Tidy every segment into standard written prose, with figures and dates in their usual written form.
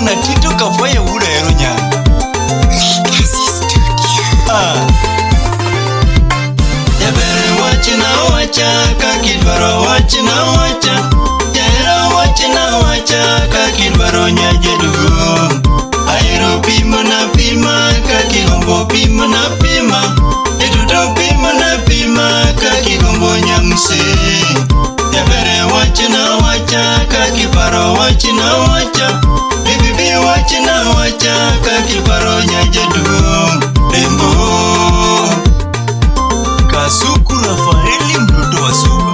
Bwana Tito Kafwaya wuod Ahero Nyanga. Legacy Studio. Ah. Jaber wachna wacha kakidwaro wachna wacha. Jahera wachna wacha kakidwaro nyajaduong'. Ahero pimona pima kakigombo pimona pima. Iduto pimona pima kakigombo nyamse. Jaber wachna wacha kakiparo wachna wacha. Bibi bi wachna wacha kakiparo nyajaduong'. Rembo. Kasuku Rafaeli mtoto wa Suba.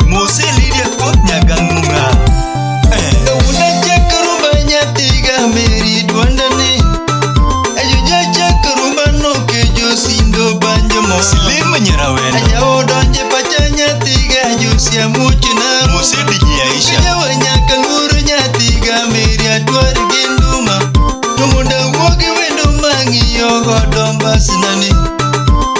Mose Lydia Koth Nyagang'unga. Eh. Kawuono chak rumba nyathiga Mary dwondani. Ajuja chak rumba no kejo sindo banjo mo. Slim Nyarawendo. Ajawo donje pacha nyathiga Josia muchna. Mose DJ Aisha. Ajawo nyaka luoro nyathiga Mary atwar gi nduma. To mondo awuog gi wendo mang'iyo godo mbasnani.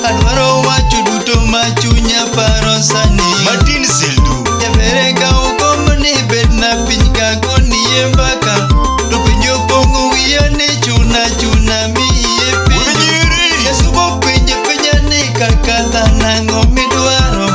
Adwaro wacho duto ma chunya paro sani. Martin Seldu. Jabere kaw kom ni bedna piny ka gonie mbaka. To penjo opong'o wiya ni chuna chuna miye piny. Onyiri. Jasubo penje penja ni kaka dhano ang'o midwaro.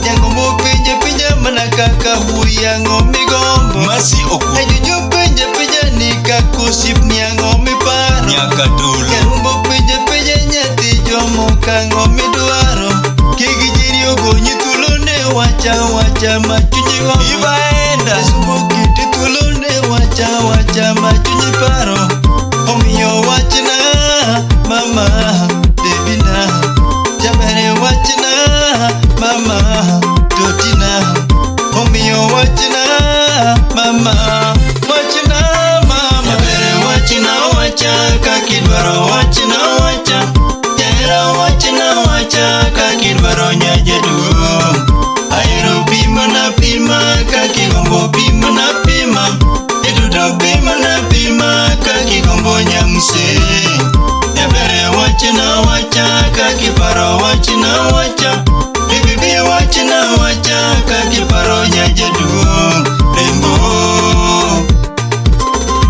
Jang'o penje penja mana kaka wuoyi ang'o migombo. Masi Okuo. Ajujo penje penja ni kaka osiepni ang'o miparo. Nyakatolo. Jarumbo penje penja nyathi jomoko ang'o midwaro. Kik jiri ogonyi thuolo ne wacha wacha ma chunyi gombo. Ibaenda. Jasubo keti thuolo ne wacha wacha ma chunyi paro. Omiyo wachna mama bebina. Jabere wachna mama totina. Omiyo wachna mama wachna mama. Jabere wachna wacha kakidwaro wachna wacha. Jahera wachna wacha kakidwaro nyajaduong'. Ahero pimona pima kakigombo pimona pima. Iduto pimona pima kakigombo nyamse. Jabere wachna wacha kakiparo wachna wacha. Bibi bi wachna wacha kakiparo nyajaduong'. Rembo.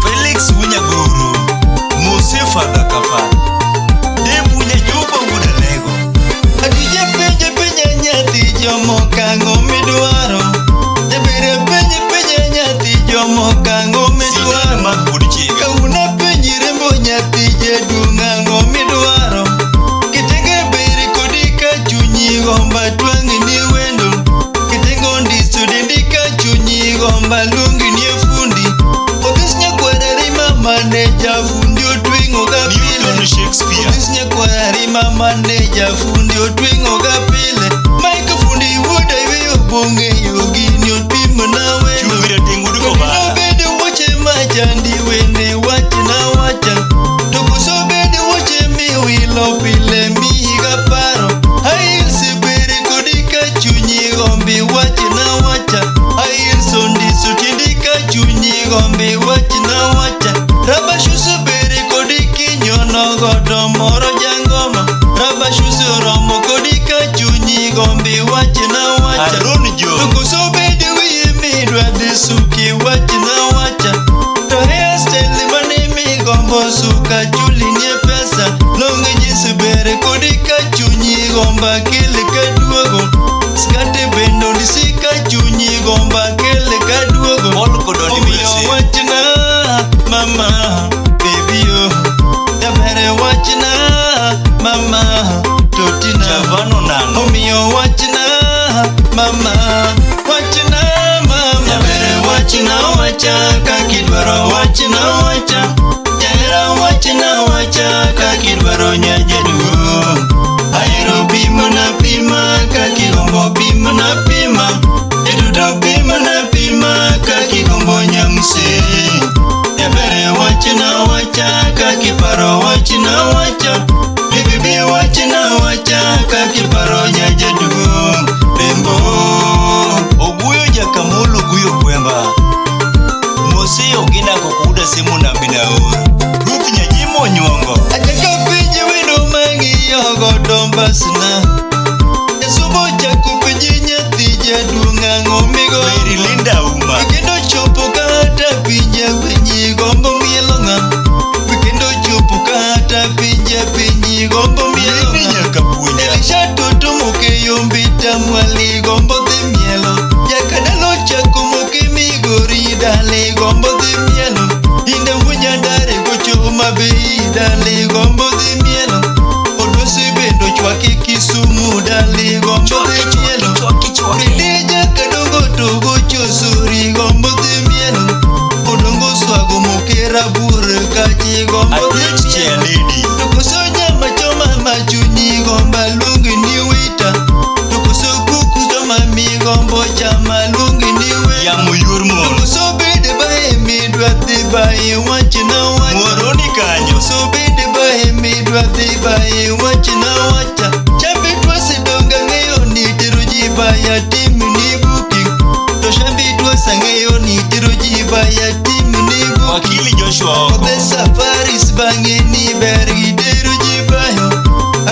Felix Wunyagoro, Mose Father Kafa, Dave Wunyajuba Wudalego, Adija penje penja nyathi jomoko ang'o midwaro. Jabere penje penja nyathi jomoko ang'o Sidana midwaro. Mark Wuod Chiga, Kawuono apenji rembo nyathi jaduong' ang'o midwaro. Kitenge ber kodi ka chunyi gomba twang'ni wendo. Kitenge ondiso dendi ka chunyi gomba luongi ni e fundi. Odhis nyakwara rima mane jafundi otweng'o ga pile. Newton Shakespeare, Odhis nyakwara rima mane jafundi otweng'o ga pile. Mike fundi wuoda yweyo bong'eyo gini opimona wendo. Chumbi Rateng' Wuod Kobala, Nobedo wuoche machandi wende wachna wacha. To koso bedo wuoche miwilo pile mihiga paro. Ailsi bere kodi ka chunyi gombi wachna wacha. Ails ondiso tiendi ka chunyi gombi wachna wacha. Raba shoes bere kodi kinyono godo moro jangoma. Raba shoes oromo kodi ka chunyi gombi wachna wacha. Aaron Joe, Koso bede wiye midwa dhi suki wachna wacha. To hairstyle mane migombo suka chulinie pesa. Longe jeans ber kodi ka chunyi gomba kele kaduogo. Skate bende ondisi ka chunyi gomba kele kaduogo. Paul Kodoni Omiyo Wilson, wachna mama baby yo. Jabere wachna mama totina. Javano Nano, Omiyo wachna mama wachna mama. Jabere wachna wacha kakidwaro wachna wacha. Jahera wachna wacha kakidwaro nyajaduong'. Ahero pimona pima kakigombo pimona pima. Iduto pimona pima kakigombo nyamse. Jabere wachna wacha kakiparo wachna wacha. Bibi bi wachna wacha kakiparo nyajaduong'. Rembo. Oguyo Jakamolo Guyo Kwemba. Mose Ogina Kokuda Simu na Minaoro. Ruth Nyajimo Onyuongo. Achako penjo wendo mang'iyo godo mbasna. Jasubo chako penji nyathi jaduong' ang'o migombo. Mary Linda Uma. Kendo chopo kata pinje winyi gombo baye wachna wacha. Chambi twasedonga ng'eyo ni tero ji baya tim ni booking. To shambi twasang'eyo ni tero ji baya tim ni booking. Wakili Joshua Oko. Akodhe safaris bang'e ni ber gitero ji bayo.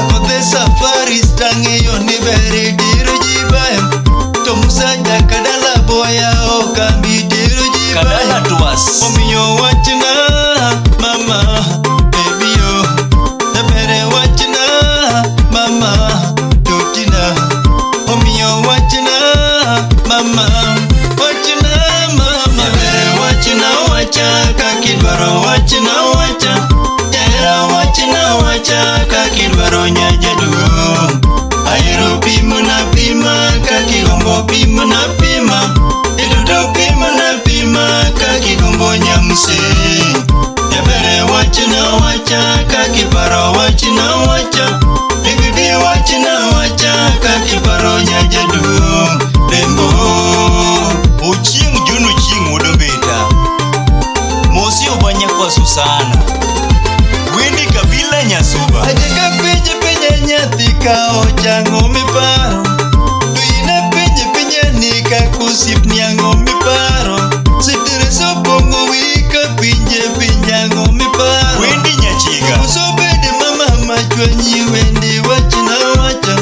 Akodhe safaris tang'eyo ni ber itero ji bayo. To Musa Jakadala boya okambi tero ji Kadala bayo. Twas. Omiyo wachna mama baby yo. Jabere wachna mama totina. Omiyo wachna mama wachna mama. Jabere wachna wacha kakidwaro wachna wacha. Jahera wachna wacha kakidwaro nyajaduong'. Ahero pimo na pima kakigombo pimo na pima. Iduto pimo na pima kakigombo nyamse. Jabere wachna wacha kakiparo wachna wacha. Bibi wachna wacha kakiparo nyajaduong'. Dembo. Ochieng' John Ochieng' wuod Ombeta. Mosi Obanya kwa Susana. Wendi Kabila Nyasuba. Ajaka penje penje nyathi ka ochango miparo. To in penje penje ni kaka osiepni ang'o miparo. Stress opong'o wiyi ka pinje pinje ang'o miparo. Wendi Nyachiga. Koso bede mama machwanyi wende wachna wacha.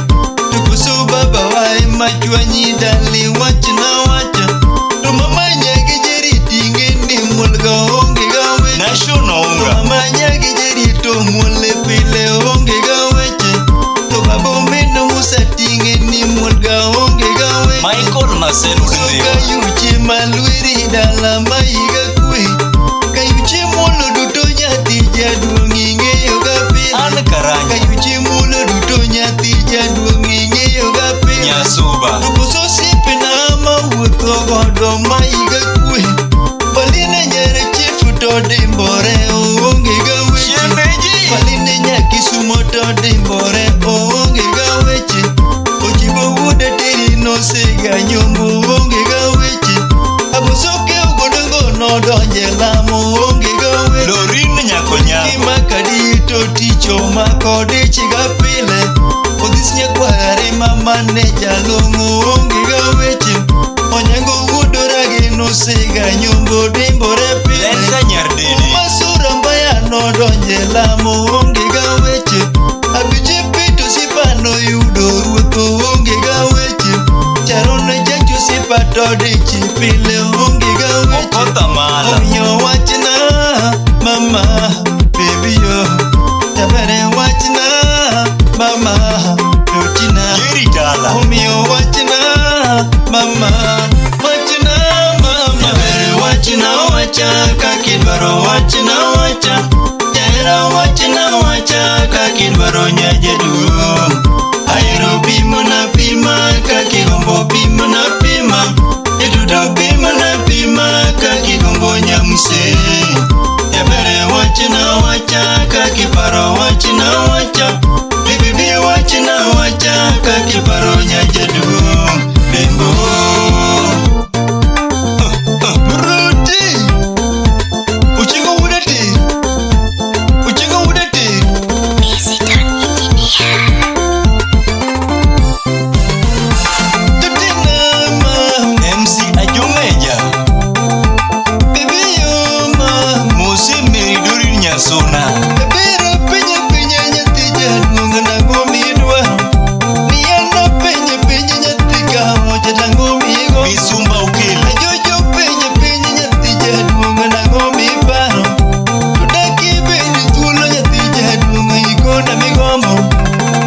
To koso baba wae machwanyi dali wachna wacha. To mama nyagi jeri tinge ni muol ga onge ga weche. Nation Ounga. Mama nyagi jeri to muol pile onge ga weche. To baba omeno Musa tinge ni muol ga onge ga weche. Michael Marcel wuod Ndhiwa. Kayuche malwiri dala maiga kwe. Kayuche muolo duto nyathi jaduong' ing'eyo ga pile. Ann Karanja. Kayuche muolo duto nyathi jaduong' ing'eyo ga pile. Nyasuba. To koso osiepena mawuotho godo maiga kwe. Paline nyar chief to dimbore oonge ga weche. Shemeji. Paline nyakisumo to dimbore oonge ga weche. Ochibo wuod Ateri nosega nyombo oonge ga weche. Abosoke ogodongo nodonje lamo oonge ga weche. Lorin Nyakonyango. Kimakadi to tich omako dich ga pile. Odhis nyakware mama ne jalong'o oonge ga weche. Onyango wuod Orage nosega nyombo dimbore pile. Lensa Nyardede. Masura mbaya nodonje lamo onge ga weche. Abije pito sipa noyudo ruoth onge ga weche. Charon jacho sipa to dich pile onge ga weche. Okoth Amala. Omiyo wachna mama baby yo. Jabere wachna mama totina. Jerry Tala. Omiyo wachna mama wachna mama. Jabere wachna wacha kakidwaro wachna wacha. Jahera wachna wacha kakidwaro nyajaduong'. Ahero pimo na pima kakigombo pimo na pima. Ituto pimo na pima kakigombo nyamse. Jabere wachna wacha kakiparo wachna wacha. Bibi wachna wacha kakiparo nyajaduong'. Dembo. Ruti. Uchingo wudati. Uchingo wudati. Visitor Engineer. Tutina ma. MC Ajongeja. Bibi yo ma. Mosi Mary Dorin Nyasuna. Biro penye penye nyathi jaduong' nang'o midwaro. Niana penye penye nyathi kamoja nang'o migo. Misumba Okelo. Ajojo penye penye nyathi jaduong' nang'o miparo. To dak ibed thuolo nyathi jaduong' ikona migombo.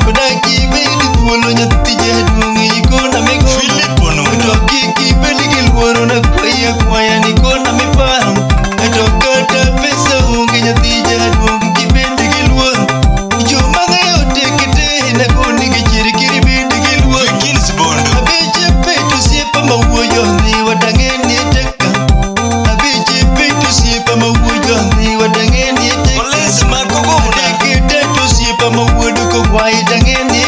To dak ibed thuolo nyathi jaduong' ikona migombo. Philip Onundo. To kik ibed gi luoro nakwayi akwaya ni kona miparo. To kata pesa onge nyathi jaduong' kibed gi luoro. Joma ng'eyo tek te nagoni gi chir kik ibed gi luoro. Vikins Bondo. Abeche pet osiepa mawuoyo dhi wadang'e ni teka. Abeche pet osiepa mawuoyo dhi wadang'e ni teka. Collins Makogona. Adek tet osiepa mawuod kogwai dang'e ni